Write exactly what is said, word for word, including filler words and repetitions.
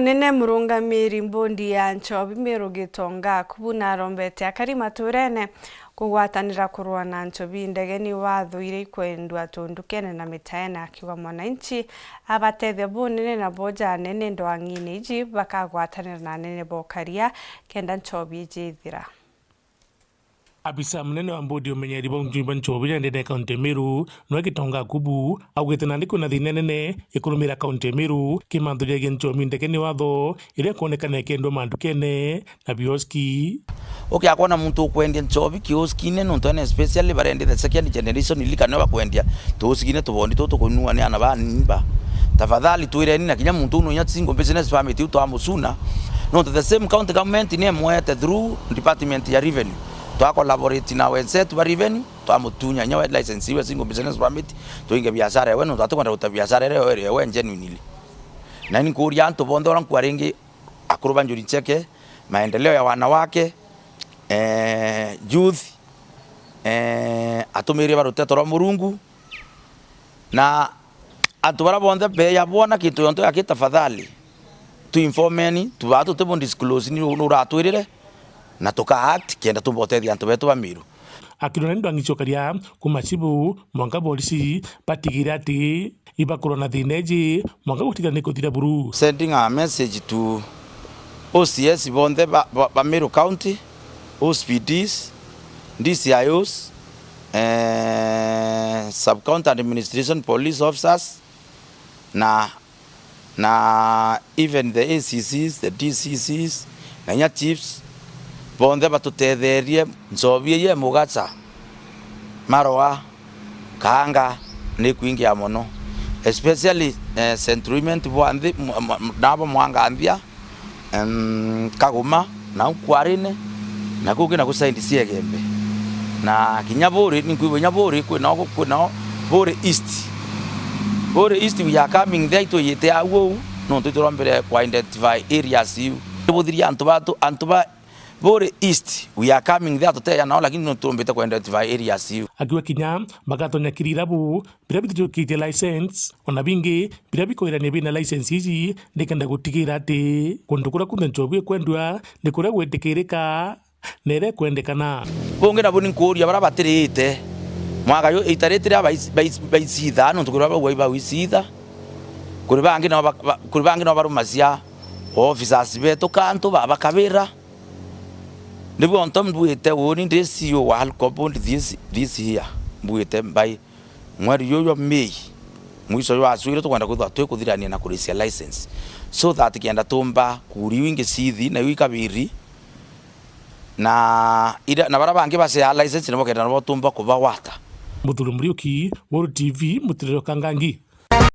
Nene murungamiri mbondi ya nchobi Miru Gitonga Akubu narombete akari maturene kugwatanira kurua na nchobi ndege ni watho iria ikwendua tundukene na mitaene, akiuga mwananchi abatethia bunene na boja anene ndwang'ine iji bakagwatanira na anene bokaria kenda nchobi iji ithira. Abisa munene wa mbodi ya umenyeri bwa unjui bwa nchobi ya ndene ya kaunti ya Meru, nwe Gitonga Akubu, augite nandi kwina thina nene ikurumira kaunti ya Meru, kimantho giagia nchobi ndege ni watho, iria kwonekana ikendwa mandukene na bioski. Ukiakwona muntu ukwendia nchobi kioskine, nontu ene especially barendia the second generation liquor, nio bakwendia tuoskine tubondi tutu kunua ni ana ba nimba. Tafadhali twireni na kinya muntu unu inya single business permit iu twamucuna, nontu the same county government ni emwete through department ya revenue. Twa collaborate na wenzetu ba revenue, twamutunya inya we license iwe single business permit, tuinge biashara ewe, nontu atukwenda guta biashara ere ewe, ewe genuinely. Na ni nkuria antu bonthe ura nkwaringi, akuru ba Njuri Ncheke, maendeleo ya wanawake, eh, youth, eh, atumiria ba ruteto rwa Murungu, na antu bara bonthe beya bwona kintu yonto yaki, tafadhali tuinformeni, tubaa tuti bo disclose ni nuratwirire, na tuka act kenda tumbotethia antu betu ba Miru. Akirwa na ndwang'i cia ukaria kuma cibu mwanka borisi batigire ati ibakorwa na thina iji mwanka gutigana ni kuthira buru. Sending a message to O C S bonthe ba, ba, ba Meru County, O C P Ds, D C I Os, eh, Sub County Administration Police Officers, na na even the A C Cs, the D C Cs, na inya chiefs, bonthe batutetherie nchobi ii e mugacha, maroa, kaanga ni kwingia mono, especially, eh, Central Imenti bwa nthi, m-, m-, nabo Mwanganthia, em, Kaguma, nau Kwarine, na kungi na ku side cia Igembe. Na kinya Buri, ninkwigua kinya Buri, kwinao, kwinao Buri East. Buri East, we are coming there, itwiyite au uu, nontu iturombire ku identify areas iu. Tubuthirie antu batu, antu ba Buri East, we are coming there, tuteja nao, lakini nontu turombite ku identify areas iu. Akiuga kinya bagatonya kiri irabu biria bitijukitie license, ona bingi biria bikwirania bina license iji, nikenda gutigira ati kundu kuria kunthe nchobi ikwendua ni kuria gwitikirika na iria ikwendekana. Bungi nabu ni nkuuria baria batiriite mwaka yu, ita riti riria bais-, bais-, baicitha, nontu kuri baria bauga ibauicitha, kuri bangi nao ba-, ba-, kuri bangi nao barumacia officers betu kantu babakabira. Nibu onto mbwite uuni ndi C E O wa Alcobold this, this year, mbwite mbai mweri juju jwa Mei, mwiso jwacwire tukwenda kwithirwa twikuthirania na kurisia license, so that kenda tumba kuria iu ingi ciithi na iu ikabiri, na ira, na baria bangi baceaa license nibo kenda nabo tumba kubagwata. Muthuri Muriuki, World T V, Mutiriro Kangangi.